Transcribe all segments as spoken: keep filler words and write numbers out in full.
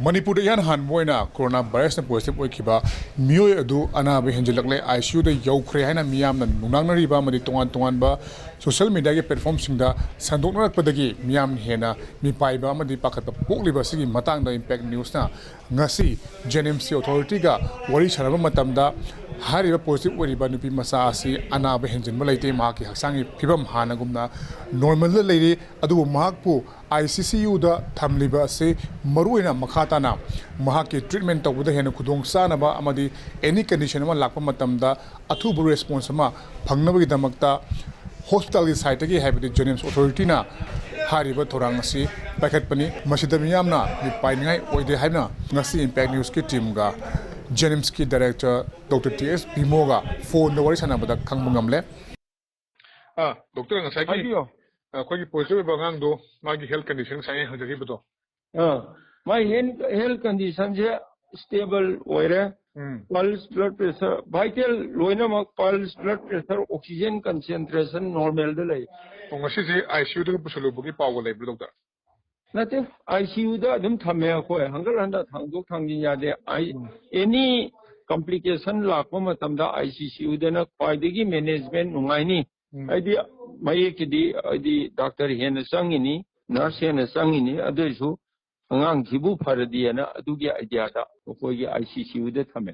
ꯃꯅꯤꯄꯨꯔꯗ ꯏꯍꯥꯟ ꯍꯥꯟꯕ ꯑꯣꯏꯅ ꯀꯣꯔꯣꯅꯥ ꯚꯥꯏꯔꯁꯅ ꯄꯣꯖꯤꯇꯤꯚ ꯑꯣꯏꯈꯤꯕ ꯃꯤꯑꯣꯏ ꯑꯗꯨ ꯑꯅꯥꯕ ꯍꯦꯟꯖꯜꯂꯛꯂꯦ, ꯑꯥꯏ ꯁꯤ ꯌꯨꯗ ꯌꯧꯈ꯭ꯔꯦ ꯍꯥꯏꯅ ꯃꯤꯌꯥꯝꯅ ꯅꯨꯡꯅꯥꯡꯅꯔꯤꯕ ꯑꯃꯗꯤ ꯇꯣꯉꯥꯟ ꯇꯣꯉꯥꯟꯕ ꯁꯣꯁꯤꯌꯦꯜ ꯃꯤꯗꯤꯌꯥꯒꯤ ꯄ꯭ꯂꯦꯠꯐꯣꯝꯁꯤꯡꯗ ꯁꯟꯗꯣꯛꯅꯔꯛꯄꯗꯒꯤ ꯃꯤꯌꯥꯝꯅ ꯍꯦꯟꯅ ꯃꯤꯄꯥꯏꯕ ꯑꯃꯗꯤ ꯄꯥꯈꯠꯄ ꯄꯣꯛꯂꯤꯕ ꯑꯁꯤꯒꯤ ꯃꯇꯥꯡꯗ ꯏꯝꯄꯦꯛ ꯅ꯭ꯌꯨꯁꯅ ꯉꯁꯤ ꯖꯦꯅꯤꯝꯁꯀꯤ ꯑꯣꯊꯣꯔꯤꯇꯤꯒ ꯋꯥꯔꯤ ꯁꯥꯟꯅꯕ ꯃꯇꯝꯗ ꯍꯥꯏꯔꯤꯕ ꯄꯣꯖꯤꯇꯤꯚ ꯑꯣꯏꯔꯤꯕ ꯅꯨꯄꯤ ꯃꯆꯥ ꯑꯁꯤ ꯑꯅꯥꯕ ꯍꯦꯟꯖꯤꯟꯕ ꯂꯩꯇꯦ, ꯃꯍꯥꯛꯀꯤ ꯍꯛꯆꯥꯡꯒꯤ ꯐꯤꯕꯝ ꯍꯥꯟꯅꯒꯨꯝꯅ ꯅꯣꯔꯃꯦꯜꯗ ꯂꯩꯔꯤ, ꯑꯗꯨꯕꯨ ꯃꯍꯥꯛꯄꯨ ꯑꯥꯏ ꯁꯤ ꯁꯤ ꯌꯨꯗ ꯊꯝꯂꯤꯕ ꯑꯁꯤ ꯃꯔꯨꯑꯣꯏꯅ ꯃꯈꯥ ꯇꯥꯅ ꯃꯍꯥꯛꯀꯤ ꯇ꯭ꯔꯤꯠꯃꯦꯟ ꯇꯧꯕꯗ ꯍꯦꯟꯅ ꯈꯨꯗꯣꯡ ꯆꯥꯅꯕ ꯑꯃꯗꯤ ꯑꯦꯅꯤ ꯀꯟꯗꯤꯁꯟ ꯑꯃ ꯂꯥꯛꯄ ꯃꯇꯝꯗ ꯑꯊꯨꯕ ꯔꯦꯁꯄꯣꯟꯁ ꯑꯃ ꯐꯪꯅꯕꯒꯤꯗꯃꯛꯇ ꯍꯣꯁꯄꯤꯇꯥꯜꯒꯤ ꯁꯥꯏꯠꯇꯒꯤ, ꯍꯥꯏꯕꯗꯤ ꯖꯦꯅꯤꯝꯁ ꯑꯣꯊꯣꯔꯤꯇꯤꯅ ꯍꯥꯏꯔꯤꯕ ꯊꯧꯔꯥꯡ ꯑꯁꯤ ꯄꯥꯏꯈꯠꯄꯅꯤ꯫ ꯃꯁꯤꯗ ꯃꯤꯌꯥꯝꯅ ꯃꯤꯄꯥꯏꯅꯤꯡꯉꯥꯏ ꯑꯣꯏꯗꯦ ꯍꯥꯏꯅ ꯉꯁꯤ ꯏꯝꯄꯦꯛ ꯅ꯭ꯌꯨꯁꯀꯤ ꯇꯤꯝꯒ ꯖꯦꯅꯤꯝꯁꯀꯤ ꯗꯥꯏꯔꯦꯛꯇꯔ ꯗꯣꯛꯇꯔ ꯇꯤ ꯑꯦꯁ ꯄꯤꯃꯣꯒ ꯐꯣꯟꯗ ꯋꯥꯔꯤ ꯁꯥꯟꯅꯕꯗ ꯈꯪꯕ ꯉꯝꯂꯦ꯫ ꯑꯥ, ꯗꯣꯛꯇꯔ, ꯉꯁꯥꯏꯒꯤ ꯍꯥꯏꯕꯤꯌꯣ꯫ ꯑꯩꯈꯣꯏꯒꯤ ꯄꯣꯖꯤꯇꯤꯚ ꯑꯣꯏꯕ ꯑꯉꯥꯡꯗꯣ, ꯃꯥꯒꯤ ꯍꯦꯜꯊ ꯀꯟꯗꯤꯁꯟ ꯉꯁꯥꯏ ꯑꯩꯅ ꯍꯪꯖꯈꯤꯕꯗꯣ, ꯑꯥ, ꯃꯥꯏ ꯍꯦꯜꯊ ꯀꯟꯗꯤꯁꯟꯁꯦ ꯁ꯭ꯇꯦꯕꯜ ꯑꯣꯏꯔꯦ꯫ ꯎꯝ꯫ ꯄꯜꯁ, ꯕ꯭ꯂꯗ ꯄ꯭ꯔꯦꯁꯔ, ꯚꯥꯏꯇꯦꯜ ꯂꯣꯏꯅꯃꯛ, pulse, blood pressure, oxygen concentration ꯅꯣꯔꯃꯦꯜꯗ ꯂꯩ꯫ ꯑꯣ, ꯉꯁꯤꯁꯦ ꯑꯥꯏ ꯁꯤ ꯌꯨꯗꯒ ꯄꯨꯁꯜꯂꯨꯕꯒꯤ ꯄꯥꯎꯒ ꯂꯩꯕ꯭ꯔꯥ, ꯗꯣꯛꯇꯔ? ꯅꯠꯇꯦ, ꯑꯥꯏ ꯁꯤ ꯌꯨꯗ ꯑꯗꯨꯝ ꯊꯝꯃꯦ ꯑꯩꯈꯣꯏ, ꯍꯪꯒꯠ ꯍꯟꯗ ꯊꯥꯡꯗꯣꯛ ꯊꯥꯡꯖꯤꯟ ꯌꯥꯗꯦ꯫ ꯑꯥꯏ, ꯎꯝ꯫ ꯑꯦꯅꯤ ꯀꯝꯄ꯭ꯂꯤꯀꯦꯁꯟ ꯂꯥꯛꯄ ꯃꯇꯝꯗ ꯑꯥꯏ ꯁꯤ ꯁꯤ ꯌꯨꯗꯅ ꯈ꯭ꯋꯥꯏꯗꯒꯤ ꯃꯦꯅꯦꯖꯃꯦꯟ ꯅꯨꯡꯉꯥꯏꯅꯤ꯫ ꯎꯝ꯫ ꯍꯥꯏꯗꯤ ꯃꯌꯦꯛꯀꯤꯗꯤ, ꯍꯥꯏꯗꯤ ꯗꯥꯛꯇꯔ ꯍꯦꯟꯅ ꯆꯪꯉꯤꯅꯤ, ꯅꯔꯁ ꯍꯦꯟꯅ ꯆꯪꯉꯤꯅꯤ, ꯑꯗꯨ ꯑꯣꯏꯔꯁꯨ ꯑꯉꯥꯡꯁꯤꯕꯨ ꯐꯔꯗꯤꯅ ꯑꯗꯨꯒꯤ ꯑꯥꯏꯗꯤꯌꯥꯗ ꯑꯩꯈꯣꯏꯒꯤ ꯑꯥꯏ ꯁꯤ ꯁꯤ ꯌꯨꯗ ꯊꯝꯃꯦ꯫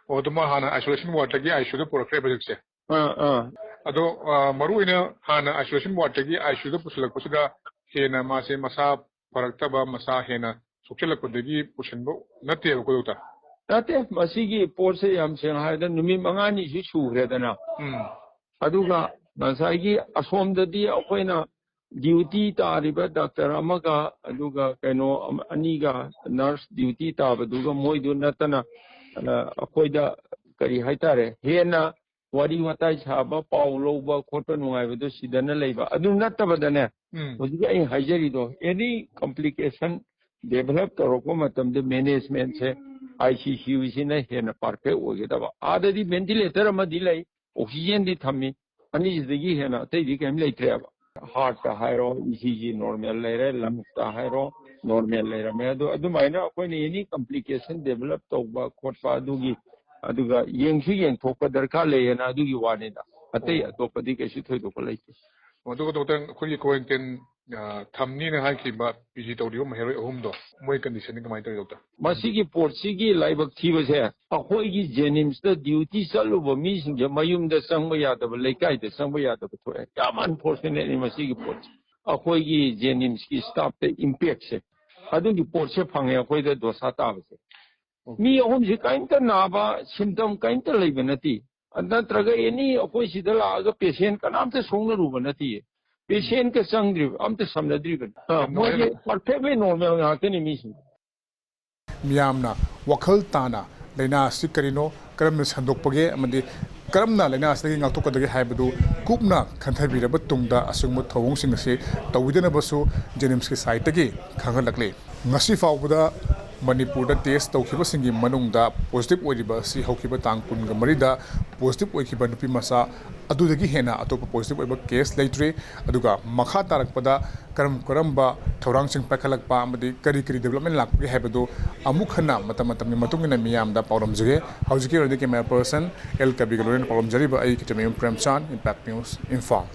ꯑꯣ, ꯑꯗꯨ ꯃꯥ ꯍꯥꯟꯅ ꯑꯥꯏꯁꯣꯂꯦꯁꯟ ꯋꯥꯔꯗꯇꯒꯤ ꯑꯥꯏ ꯁꯤ ꯌꯨꯗ ꯄꯨꯔꯛꯈ꯭ꯔꯦꯕ ꯍꯧꯖꯤꯛꯁꯦ? ꯑꯥ, ꯑꯥ꯫ ꯑꯗꯣ, ꯑ, ꯃꯔꯨꯑꯣꯏꯅ ꯍꯥꯟꯅ ꯑꯥꯏꯁꯣꯂꯦꯁꯟ ꯋꯥꯔꯗꯇꯒꯤ ꯑꯥꯏ ꯁꯤ ꯌꯨꯗ ꯄꯨꯁꯤꯜꯂꯛꯄꯁꯤꯗ ꯍꯦꯟꯅ ꯃꯥꯁꯦ ꯃꯁꯥ ꯐꯔꯛꯇꯕ, ꯃꯁꯥ ꯍꯦꯟꯅ ꯁꯣꯛꯆꯤꯜꯂꯛꯄꯗꯒꯤ ꯄꯨꯁꯤꯟꯕ ꯅꯠꯇꯦꯕꯀꯣ, ꯗꯣꯛꯇꯔ? ꯅꯠꯇꯦ, ꯃꯁꯤꯒꯤ ꯄꯣꯠꯁꯦ ꯌꯥꯝ ꯁꯦꯡꯅ ꯍꯥꯏꯔꯗ ꯅꯨꯃꯤꯠ ꯃꯉꯥꯅꯤꯁꯨ ꯁꯨꯈ꯭ꯔꯦꯗꯅ꯫ ꯎꯝ꯫ ꯑꯗꯨꯒ ꯉꯁꯥꯏꯒꯤ ꯑꯁꯣꯝꯗꯗꯤ ꯑꯩꯈꯣꯏꯅ ꯗ꯭ꯌꯨꯇꯤ ꯇꯥꯔꯤꯕ ꯗꯥꯛꯇꯔ ꯑꯃꯒ, ꯑꯗꯨꯒ ꯀꯩꯅꯣ ꯑꯃ, ꯑꯅꯤꯒ, ꯅꯔꯁ ꯗ꯭ꯌꯨꯇꯤ ꯇꯥꯕꯗꯨꯒ ꯃꯣꯏꯗꯨ ꯅꯠꯇꯅ, ꯑ, ꯑꯩꯈꯣꯏꯗ ꯀꯔꯤ ꯍꯥꯏꯇꯥꯔꯦ, ꯍꯦꯟꯅ ꯋꯥꯔꯤ ꯋꯥꯇꯥꯏ ꯁꯥꯕ, ꯄꯥꯎ ꯂꯧꯕ ꯈꯣꯠꯄ ꯅꯨꯡꯉꯥꯏꯕꯗꯣ ꯁꯤꯗꯅ ꯂꯩꯕ꯫ ꯑꯗꯨ ꯅꯠꯇꯕꯗꯅꯦ, ꯎꯝ꯫ ꯍꯧꯖꯤꯛ ꯑꯩ ꯍꯥꯏꯖꯔꯤꯗꯣ, ꯑꯦꯅꯤ ꯀꯝꯄ꯭ꯂꯤꯀꯦꯁꯟ ꯗꯦꯚꯦꯂꯞ ꯇꯧꯔꯛꯄ ꯃꯇꯝꯗ ꯃꯦꯅꯦꯖꯃꯦꯟꯁꯦ ꯑꯥꯏ ꯁꯤ ꯁꯤ ꯌꯨꯁꯤꯅ ꯍꯦꯟꯅ ꯄꯔꯐꯦꯛ ꯑꯣꯏꯒꯗꯕ꯫ ꯑꯥꯗꯗꯤ ꯚꯦꯟꯇꯤꯂꯦꯇꯔ ꯑꯃꯗꯤ ꯂꯩ, ꯑꯣꯛꯁꯤꯖꯦꯟꯗꯤ ꯊꯝꯃꯤ, ꯑꯅꯤꯁꯤꯗꯒꯤ ꯍꯦꯟꯅ ꯑꯇꯩꯗꯤ ꯀꯔꯤꯝ ꯂꯩꯇ꯭ꯔꯦꯕ꯫ ꯍꯥꯔꯠꯇ ꯍꯥꯏꯔꯣ, ꯏ ꯁꯤ ꯖꯤ ꯅꯣꯔꯃꯦꯜ ꯂꯩꯔꯦ, ꯂꯪꯁꯇ ꯍꯥꯏꯔꯣ, ꯅꯣꯔꯃꯦꯜ ꯂꯩꯔꯝꯃꯦ꯫ ꯑꯗꯣ ꯑꯗꯨꯃꯥꯏꯅ ꯑꯩꯈꯣꯏꯅ ꯑꯦꯅꯤ ꯀꯝꯄ꯭ꯂꯤꯀꯦꯁꯟ ꯗꯦꯚꯦꯂꯞ ꯇꯧꯕ ꯈꯣꯠꯄ ꯑꯗꯨꯒꯤ, ꯑꯗꯨꯒ ꯌꯦꯡꯁꯨ ꯌꯦꯡꯊꯣꯛꯄ ꯗꯔꯀꯥꯔ ꯂꯩꯌꯦꯅ ꯑꯗꯨꯒꯤ ꯋꯥꯅꯤꯗ꯫ ꯑꯇꯩ ꯑꯣ꯫ ꯑꯇꯣꯞꯄꯗꯤ ꯀꯩꯁꯨ ꯊꯣꯏꯗꯣꯛꯄ ꯂꯩꯇꯦ꯫ ꯑꯗꯨꯒ ꯗꯣꯛꯇꯔ, ꯑꯩꯈꯣꯏꯒꯤ ꯀ꯭ꯋꯥꯔꯦꯟꯇꯤꯟ, ꯑ, ꯊꯝꯅꯤꯅ ꯍꯥꯏꯈꯤꯕ ꯄꯤ ꯖꯤ ꯇꯧꯔꯤꯕ ꯃꯍꯩꯔꯣꯏ ꯑꯍꯨꯝꯗꯣ, ꯃꯣꯏ ꯀꯟꯗꯤꯁꯟꯗꯤ ꯀꯃꯥꯏꯅ ꯇꯧꯔꯤ, ꯗꯣꯛꯇꯔ? ꯃꯁꯤꯒꯤ ꯄꯣꯠꯁꯤꯒꯤ ꯂꯥꯏꯕꯛ ꯊꯤꯕꯁꯦ, ꯑꯩꯈꯣꯏꯒꯤ ꯖꯦꯅꯤꯝꯁꯇ ꯗ꯭ꯌꯨꯇꯤ ꯆꯠꯂꯨꯕ ꯃꯤꯁꯤꯡꯁꯦ ꯃꯌꯨꯝꯗ ꯆꯪꯕ ꯌꯥꯗꯕ, ꯂꯩꯀꯥꯏꯗ ꯆꯪꯕ ꯌꯥꯗꯕ ꯊꯣꯛꯑꯦ꯫ ꯌꯥꯝ ꯑꯟꯐꯣꯔꯆꯨꯅꯦꯠꯅꯤ ꯃꯁꯤꯒꯤ ꯄꯣꯠꯁꯦ꯫ ꯑꯩꯈꯣꯏꯒꯤ ꯖꯦꯅꯤꯝꯁꯀꯤ ꯁ꯭ꯇꯥꯐꯇ ꯏꯝꯄꯦꯛꯁꯦ, ꯑꯗꯨꯒꯤ ꯄꯣꯠꯁꯦ ꯐꯪꯉꯦ ꯑꯩꯈꯣꯏꯗ ꯗꯣꯁꯥ ꯇꯥꯕꯁꯦ꯫ ꯃꯤ ꯑꯍꯨꯝꯁꯤ ꯀꯔꯤꯝꯇ ꯅꯥꯕ ꯁꯤꯝꯇꯝ ꯀꯔꯤꯝꯇ ꯂꯩꯕ ꯅꯠꯇꯦ꯫ ꯅꯠꯇ꯭ꯔꯒ ꯑꯦꯅꯤ ꯑꯩꯈꯣꯏ ꯁꯤꯗ ꯂꯥꯛꯑꯒ ꯄꯦꯁꯦꯟ ꯀꯅꯥꯝꯇ ꯁꯣꯛꯅꯔꯨꯕ ꯅꯠꯇꯦ꯫ ꯄꯦꯁꯦꯟꯒ ꯆꯪꯗ꯭ꯔꯤꯕ, ꯑꯝꯇ ꯁꯝꯅꯗ꯭ꯔꯤꯕꯅꯤ꯫ ꯑ, ꯃꯣꯏꯁꯦ ꯄꯔꯐꯦꯛꯂꯤ ꯅꯣꯔꯃꯦꯜ ꯉꯥꯛꯇꯅꯤ ꯃꯤꯁꯤꯡ꯫ ꯃꯤꯌꯥꯝꯅ ꯋꯥꯈꯜ ꯇꯥꯅ ꯂꯥꯏꯅꯥ ꯑꯁꯤ ꯀꯔꯤꯅꯣ, ꯀꯔꯝꯅ ꯁꯟꯗꯣꯛꯄꯒꯦ ꯑꯃꯗꯤ ꯀꯔꯝꯅ ꯂꯥꯏꯅꯥ ꯑꯁꯤꯗꯒꯤ ꯉꯥꯛꯊꯣꯛꯀꯗꯒꯦ ꯍꯥꯏꯕꯗꯨ ꯀꯨꯞꯅ ꯈꯟꯊꯕꯤꯔꯕ ꯇꯨꯡꯗ ꯑꯁꯤꯒꯨꯝꯕ ꯊꯧꯑꯣꯡꯁꯤꯡ ꯑꯁꯤ ꯇꯧꯕꯤꯗꯅꯕꯁꯨ ꯖꯦꯅꯤꯝꯁꯀꯤ ꯁꯥꯏꯠꯇꯒꯤ ꯈꯪꯍꯜꯂꯛꯂꯤ꯫ ꯉꯁꯤ ꯐꯥꯎꯕꯗ ꯃꯅꯤꯄꯨꯔꯗ ꯇꯦꯁ ꯇꯧꯈꯤꯕꯁꯤꯡꯒꯤ ꯃꯅꯨꯡꯗ ꯄꯣꯖꯤꯇꯤꯚ ꯑꯣꯏꯔꯤꯕ ꯑꯁꯤ ꯍꯧꯈꯤꯕ ꯇꯥꯡ ꯀꯨꯟꯒ ꯃꯔꯤꯗ ꯄꯣꯖꯤꯇꯤꯚ ꯑꯣꯏꯈꯤꯕ ꯅꯨꯄꯤ ꯃꯆꯥ ꯑꯗꯨꯗꯒꯤ ꯍꯦꯟꯅ ꯑꯇꯣꯞꯄ ꯄꯣꯖꯤꯇꯤꯚ ꯑꯣꯏꯕ ꯀꯦꯁ ꯂꯩꯇ꯭ꯔꯤ꯫ ꯑꯗꯨꯒ ꯃꯈꯥ ꯇꯥꯔꯛꯄꯗ ꯀꯔꯝ ꯀꯔꯝꯕ ꯊꯧꯔꯥꯡꯁꯤꯡ ꯄꯥꯏꯈꯠꯂꯛꯄ ꯑꯃꯗꯤ ꯀꯔꯤ ꯀꯔꯤ ꯗꯤꯕꯦꯂꯞꯃꯦꯟ ꯂꯥꯛꯄꯒꯦ ꯍꯥꯏꯕꯗꯨ ꯑꯃꯨꯛ ꯍꯟꯅ ꯃꯇꯝ ꯃꯇꯝꯒꯤ ꯃꯇꯨꯡ ꯏꯟꯅ ꯃꯤꯌꯥꯝꯗ ꯄꯥꯎꯗꯝꯖꯒꯦ꯫ ꯍꯧꯖꯤꯛꯀꯤ ꯑꯣꯏꯅꯗꯤ ꯀꯦꯃꯦꯔꯥ ꯄꯔꯁꯟ ꯑꯦꯜ ꯀꯕꯤꯒ ꯂꯣꯏꯅꯅ ꯄꯥꯎꯗꯝꯖꯔꯤꯕ ꯑꯩ ꯀꯤꯆꯃꯌꯨꯝ ꯄ꯭ꯔꯦꯝꯆꯥꯟ, ꯏꯝꯄꯦꯛ ꯅ꯭ꯌꯨꯁ, ꯏꯝꯐꯥꯜ꯫